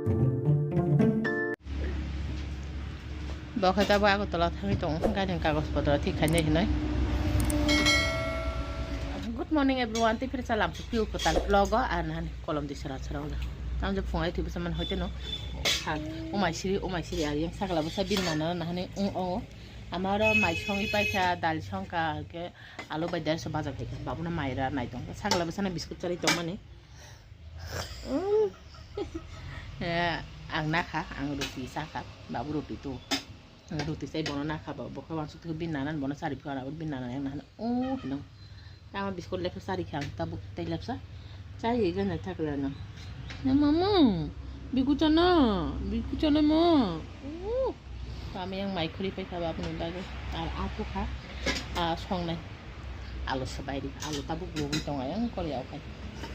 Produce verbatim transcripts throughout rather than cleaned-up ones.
Bo khe tabuk Agartala thangwi tongo, gari ni kagoj potro thik khainai hinwi. Good morning everyone, tei phirsa lamsu piu kwtal vlog o, ar nahani kolom di sara sara wngkha. Tamo je phungai thwi bwsa man hoite no. Ha, umai siri, umai siri, ar yang sakla bwsa bini nana nahani wng o. Ama oro mai songwi paikha, dal songkha, hwnkhe alu bai derso baja khaikha. Babuno mai ra nai tong. Sakla bwsano biskut charwi tongmani. Eh, ang nakha, ang ruti sakha, babu ruti tu. Ang ruti sai bono nakha, bo, bo khe wansuk thwi bini nana bono chari phiyok, abo bini nana yang nahani, "Oh," hino. Tamo biskut lepsa chari kha ang tabuk tei lepsa. Chai gana thakla no. Na mama, biku chana, biku chana ma. Oh. Tamo yang mai khuri paikha babuni bagwi. Ar aku kha, ah, songnai. Alu swbai ri, alu tabuk lugwi tong ayang kori au khai.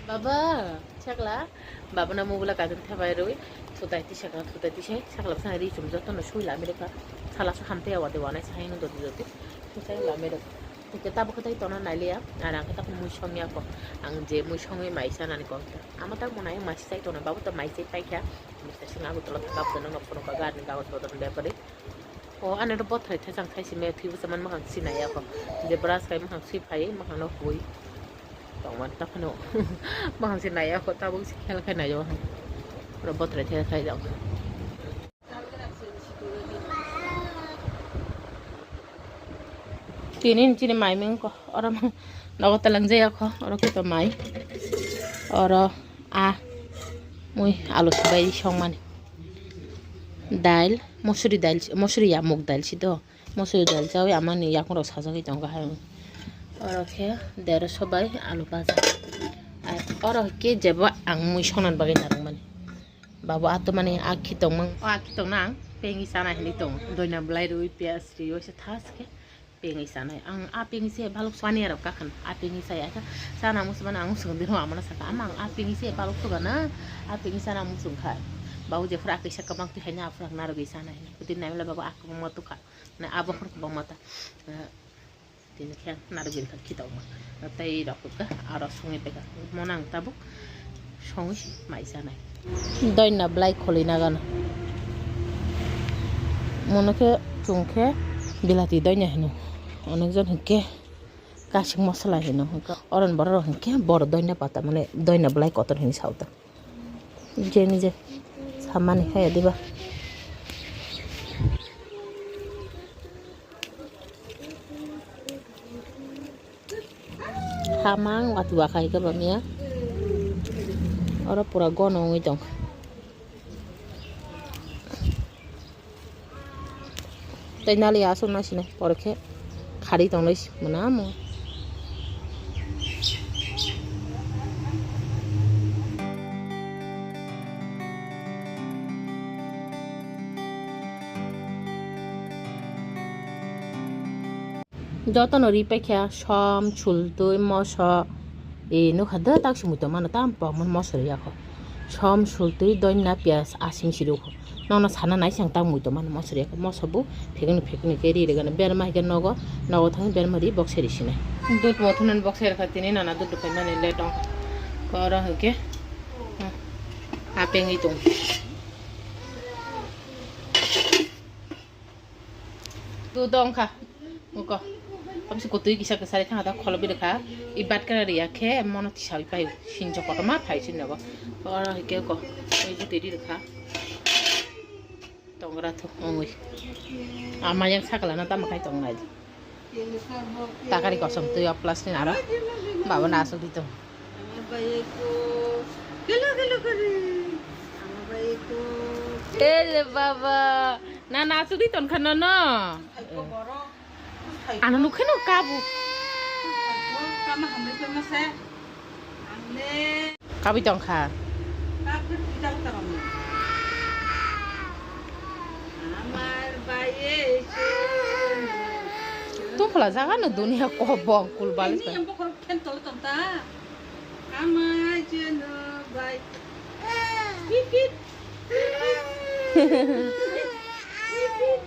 Baba, chakla, baba na mugula kagin thabai rwi, thutai tisa ka, thutai tisa, chakla bwsang ri chum joto no sui lami rwkha. Sala su hamte awa de wanai sai no dodi dodi. Thutai lami rwkha. Thutai tabuk khatai tona nai liya, ara khe tabuk mui song ya ko. Ang je mui songwi mai sanani ko. Ama tak mona yang mai sai tona, babu to mai sai paikha. Mui sai sing agu tolo thaka phono no phono ka gar ni kagot bodol bepari. O, ani oro bothrai thajak thai simi thwibo se man mwkhang sinai ya kho. Je brush khai mwkhang sui phai, mwkhang no hui. Tongmani ta phano. Mwkhang sinai ya kho, tabuk se khel khai nai o. Oro bothrai thajak thai jak. Tini ni chini mai ming ko, oro mang nogo talang jaya kho, oro kito mai. Oro a mui alu swbai songmani. Dail, mosuri dail, mosuri ya muk dail si do. Mosuri dail chawi amani yakung rok sajagwi tongo hai. Oro khe dero sobai alu baja. Ar oro khe jebo ang mui songna bagwi narwkmani. Babu ato mani akhi tongmang, o akhi tongna ang pengwi sana hinwi tongo. Doina bwlai rwi piyaj rwi se thas khe pengwi sanai. Ang a pengwi se balok sani arok kakhan a pengwi sai asa sana musumani ang musung dino amana saka ama ang a pengwi se balok sugana a pengwi sana musung kha. Babu jephuru akhi sa kabang twi haina aphuru narwgwi sana hinwi. Kutin naimla babu akhi mo tukha. Na abo khorok bo mata. Eh, tini khe narwgwi kha khitokma. Tei rok kha aro songwi paikha. Mono ang tabuk songwi mai sanai. Doina bwlai kholi nagana. Mono khe chwng khe bilati doina hino. Onekjon hinkhe kasing mosola hino. Oron borok rok hinkhe boro doina pata mane doina bwlai kotor hinwi sao ta. Jeni je samani khe diba. Hamang wati wakhai khe bamya. Oro pura gono wngwi tongkha. Tei nali aswk nai sinai, pore khe khari tongnai si mwnamo. Jotono ri paikha som, sultwi, moso, e, nukha da tak si muitu mano tam pokmani moso riyakho. Som, sultwi, doina, piyaj, asing si rukho. Nono sana nai se ang tak muitu mano moso riyakho. Moso bo phekni phekni khe ri rwgano. Berma hai khe nogo, nogo thangwi berma ri box se ri sinai. Dud mothunani box se rwkha tini nana dud rwkhaimani le tong. Koro hai khe, hmm, apengwi tong. Tu dong kha. Uko. Kamsi kutui kisa kisa ri thang ta kholo bi kha. I bat kara ri ya khe mono tisawi pai. Sinjo koto ma phai sin nogo. Oro hike ko. Oi bu tiri kha. Tongra thu ongwi. Ama yang sakla na tamo khai tongnai. Takari kosom twi o plastic aro. Baba na asuk di tong. Ele baba, na na asuk di ton khana no. Ano nukhe no kabu. Kabui tong kha. Tungphla jaga no dunia kobong kulbali. Ama jeno bai. Pip, pip. Pip, pip.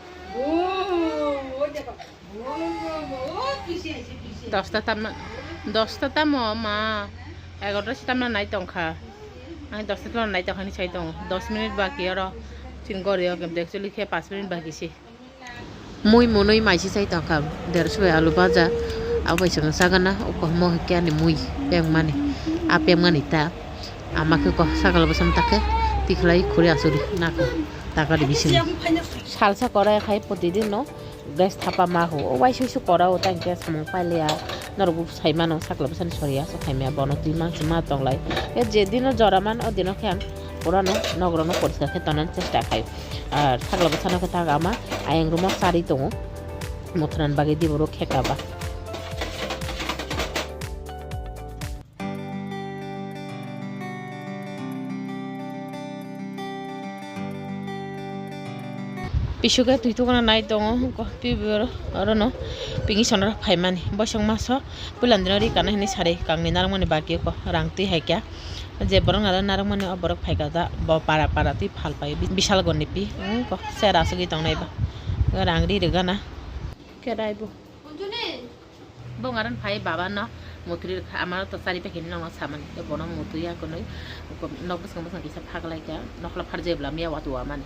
Oh, oh, oh, oh, kisi, kisi, kisi. Dosta tamna, dosta tamo ma. Egaroto si tamna nai tongkha. Ang dos minute nai tongkha hinwi sai tongo. Dos minute baki oro. Chini gori o actually khe panch minute baki se. Mui mwnwi maisi sai tongkha. Derso bai alu baja. Abo bai chwng chagana. O komo hwnkhe ani mui pengmani. A pengmani ta. Ama khe ko sakalo bwsam ta khe tikhlai khuri asuri naka. Taka de bising. Salsa korai khai protidin no. Gas thapa ma ho, o waisa waisa kora o, tang khe samung pailiya. Norok bo sai mano, sakla bwsani soriya, so khaimya, bono twi mang se ma tonglai. E je dino jora man, o dino khe ang pura no, nogro no poriskar khe tonani chesta khai. Ar sakla bwsano khe tak ama, ayang room o charwi tongo. Mothran bagwi di borok khe kaba. Pisuke twi tukuna nai tongo, ko pibo oro no pingwi sonro phaimani. Bosong maso puila dino ri kana hinwi sari kangni narwkmani baki ko rang twi hai kya. Je borok naro narwkmani o borok phaika da bo para para twi phal pai bisal goni pi. Ko sera asugwi tongnai ba. Rang ri rwgana. Kerai bo. Bo ngaran phai baba no mutri rwkha, amaro to chari paikhe nokno samani, tei bono mutwi ya kwnwi nok bwskango bwskango kisa phaklaikha, nokla pharjai bwla miya watu wamani.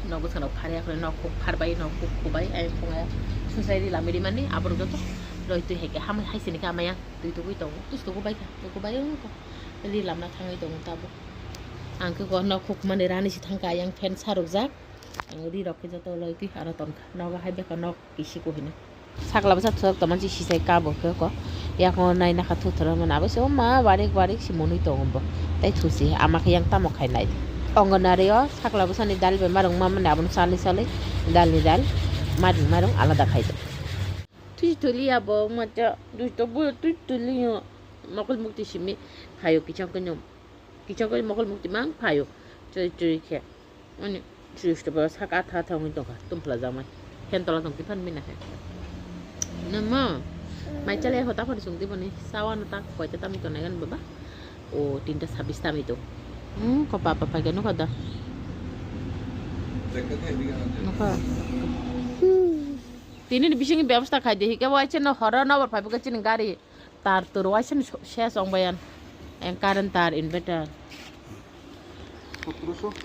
Nok bwskango pharya kwnwi nok kuk pharbai, nok kuk kubai, ayang phunga sunsai ri lamwi rimani, aborok joto loi twi hai khe hamwi hai sini khe amaya twi tugwi tongo, tus tugu baikha, tugu bai wngkha, ri lamna thangwi tongo tabuk. Ang khe bo nok kuk mani rani si thangkha, ayang fan sarukjak. Ang ri rok khe joto loi twi aro tonkha. Nogo hai beka nok kisi ko hino. Sakla bwsa thok tongma si sisai kabo khe ko. Yakung nai nakha thuthuro mani abo se o ma barik barik si mwnwi tongo bo. Tai thusi ama khe yang tamo khai nai. Anganwadi o sakla bwsani dal bai marung ma mani abono salwi salwi dal ni dal marung marung alada khai do. Twi tuli abo ma cha dui to bu twi tuli yo. Mokol mukti simi phaio kichang khe nyom. Kichang khe mokol mukti mang phaio. Choi choi khe. Ani swish to saka atha atha wngwi tongkha, tum phlajaknai. Phen tola tong tiphan bini hai. Namo. Mai chale ho taphani sung diboni. Sawa no tak koita tami tonai gan baba. O tinta sabis tami to. Hmm, ko papa paikha nukha da. Nukha. Tini ni bising bebasta khai de, hike wai cheno horo nobor phai buka chini gari. Tar tur waisa ni se-, ses ong bayan. Yang current tar, inverter.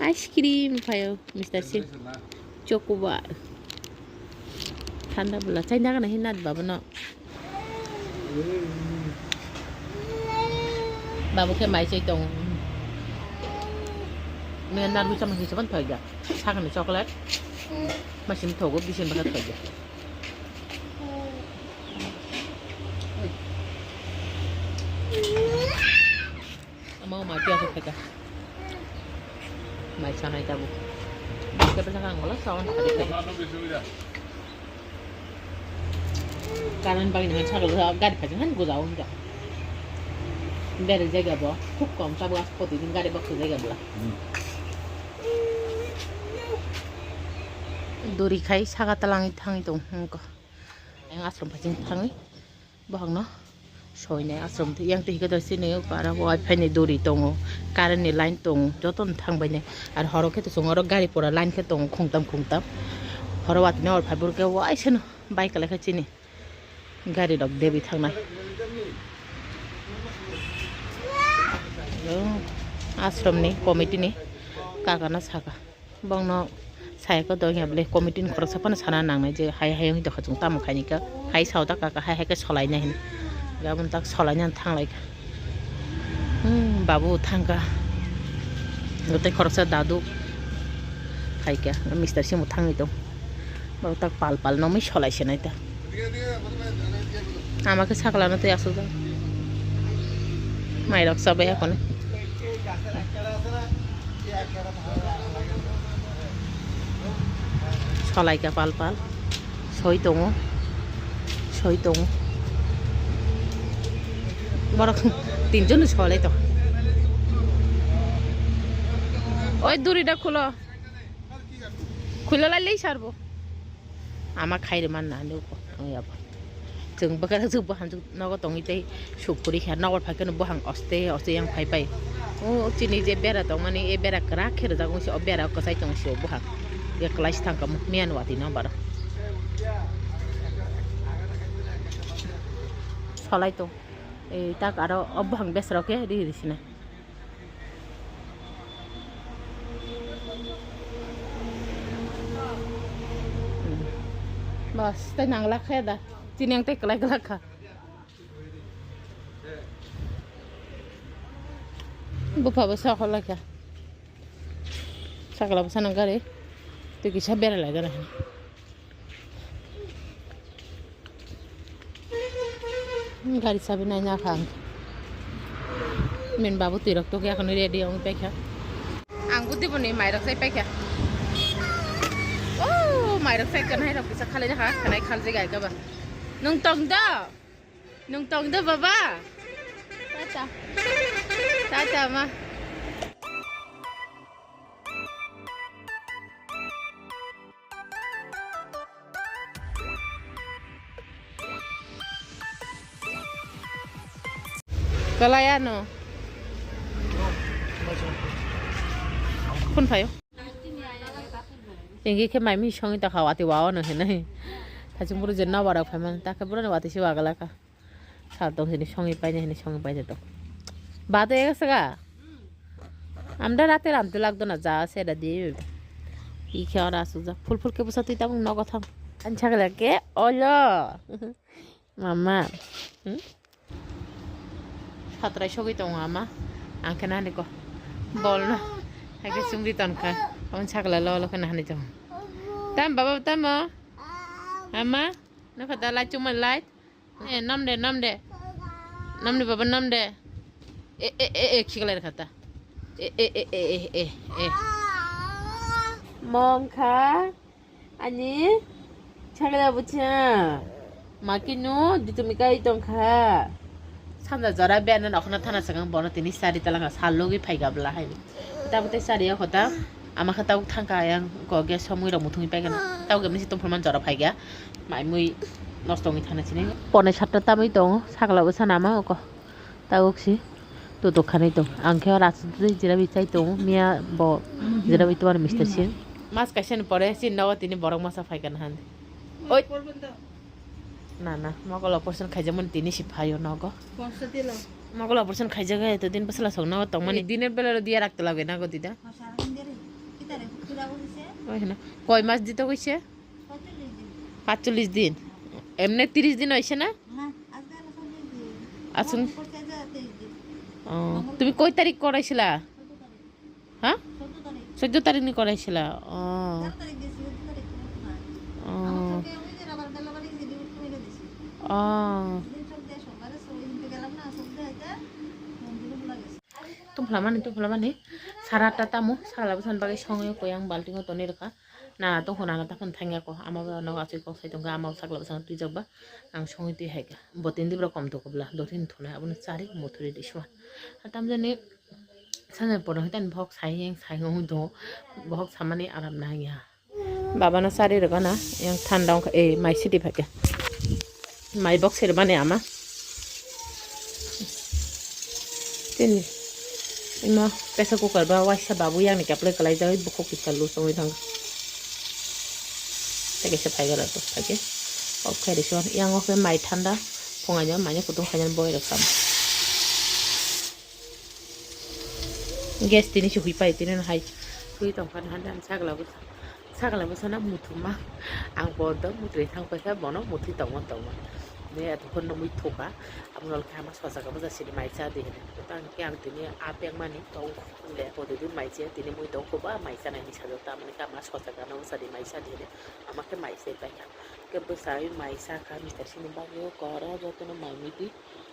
Ice cream phaio, Mister Singh. Chocobar. Thanda bwla. Chai naga na hinat baba no. Babu khe mai chai tong. Me narwi chama hinwi saban thoi ja. Sakni chocolate. Masim thogo, bisin baka thoi ja. Ama o mai piya khe khaika. Mai sanai tabuk. Khe bwsa kang wala sound khari khari. Current bagwi nang sakla gari phajak han gujao hinjak. Bere jaga bo khub kom tabuk as poti din gari baksa jaga bwla. Duri khai saka talangwi thangwi tong hwnko. Yang aswk phajak thangwi. Bohokno soinai aswk twi yang twi hwnkhe chini para wifi ni duri tongo, current ni line tongo, jotono thang bainai. Ar horo khe to chwng oro gari pora line khe tongo khungtam khungtam. Horo watwi nw or phai bwrwk khe waisano bike kwlai khe chini gari rok debwi thangnai. Ashram ni committee ni kaka no saka. Bongno sai ko dongya bwle committee ni khoroksa phano sana nangnai je hai hai wngwi tongkha chwng tamo khaini kha hai sao ta kaka hai hai khe solaina hinwi gabon tak solaina thanglaikha. Hmm, babu thangkha tei khoroksa dadu phaikha mister simo thangwi tong babu tak pal pal nongmwi solai se nai ta. Ama khe sakla no tei aswk jak. Mai rok chabai akhone. Solai ka pal pal. Soi tongo. Soi tongo. Borok tinjon ni solai tong. Oi duri da khulo. Khulo lai lei sarbo. Ama khairi man na nukho ang yabo. Chwng bwkha chwng buphang nogo tongwi tei suk kwrwi kha nokbar phai kheno buphang oste oste yang phai pai. O chini je bera tongmani e bera kwrak khe rwjak wngse o bera kwchai tong se buphang. Ye kwlai se thang kamo miyan watwi nokbar. Solai tong. E tak aro o buphang besrok khe ri ri sina. Bas, tei nang lak kha da. Chini ang tei kwlai kwlak kha. Bupha bo sa khol kha. Sakla bwsa nang gari. Tei kisa berai lai gana. Gari sabi nai na kha ang. Min babu twi rok tokya khani ready ong paikha. Ang budi boni mai rok sai paikha. Oh, mai rok sai kan hai rok kisa khalai na kha, khanai khaljai gai ka ba. Nung tong do? Nung tong do baba? Tata. Tata ma. Kalaya no. Phone phaio. Engke khe mai mi songwi ta kha wati wa no hinai. Thachung buru je nobar rok phaiman ta khe buru ni wati se wa gala kha. Sal tong sini songwi paina hini songwi paina tong. Ba to ega sega. Amda rate ram tu lak dona ja se da di. I khe ora su ja. Phul phul khe busa twi tabung nogo thang. An chakla ke olo. Mama. Hmm? Satrai sogwi tongo ama. Ang khe nani ko. Bol no. Hai khe chumri ton kha. Ang chakla lo lo khe nani tongo. Tam baba tam mo. Ama. No kha da lai chumai lai. Eh, nom de, nom de. Nom de, baba, nom de. Eh, eh, eh, eh, khiklai kha ta. Eh, eh, eh, eh, eh, eh, eh. Mong kha. Ani. Chakla bucha. Makinu, ditumi kai tong kha. Sanja jora biyana nokhona thana sakang bono tini sari talanga sal logi phai gabla hai. Tabuk tei sari ya khota. Ama khe tabuk thangkha ayang ko gas somoi rok muthungwi paikha. Tabuk emni si tongphuru man jora phaikha. Mai mui nosto wngwi thana sini. Pone satta tamwi tongo, sakla bwsa nama oko. Tabuk si tutuk khanwi tong. Ang khe oro aswk twi jira bi chai tongo. Miya bo jira bi tuar mister sing. Mas kaisa ni pore si nogo tini borok masa phaikha na han. Oi. Na, na, mokol operation khaijakmani tini si phaio nogo. Mokol operation khaijak hai to din bwsala sok nogo tongmani. Diner belaro diya rakta lagwi nago dida. Oi hino. Koi mas dito koise? Patchollish din. Emne tris din oise na? Aswng. Oh, tumi koi tarik koraisila? Ha? Chaudo tarik ni koraisila. Oh. Oh. Oh. Tongphlamani, tongphlamani. Sara ta tamo, sala bwsani bagwi songwi koi ang baltingo tonwi rwkha. Nana tongkho, nana takhon thangya ko. Ama ba nogo aswk kok sai tongkha, ama sakla bwsano twijak ba. Ang songwi twi hai kha. Bo tini dibra kom toko bwla. Dotini thonai abono chari muthuri di suan. Tamjani Sanjay poro hitan bohok sai yang sai wng do. Bohok samani aram na ya. Baba no sari rwgana yang thanda wngkha, eh, mai sidi phaikha. Mai box se rwmani ama. Tini imo pressure cooker ba waisa babu yang ni kaplai kalai jagwi bukhuk kisa lu songwi thang. Tei kaisa phai gana to phaikhe. Off khai rwsio yang o khe mai thanda phungai no mai no kutung khaina boi rwkha. Gas tini se hui pai tini no hai hui tong kha hande ang sagla bwsa sagla bwsa na muthuma ang bo do mutri thang paikha bono muthri tongma tongma de atokhon no mui thuka aboni ulo khe ama sochaka bwsa sini mai cha di hinwi tang khe ang tini a pek mani tong le podi di mai cha tini mui tong kho ba mai cha nai hinwi sajak tamoni khe ama sochaka no bwsa di mai cha di hinwi ama khe mai cha paikha khe bwsa mai cha kha mister sini bagwi o koro jotono mai mui di.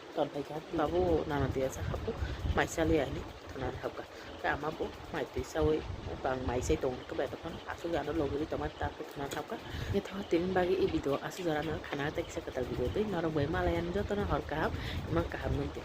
Tonthai kha tabuk nana twi asa hapu mai chaliya hinwi thwnani hapkha. Khe ama bo mai twi chawi bang mai chai tongo khe bai tongphano aswk ano logwi tongma ta khe thwnani hapkha. Khe tho tini bagwi e video aswk jorano khana tei kisa kwtal video twi norok bai malai ani jotono hor kaham imang kaham nung twi.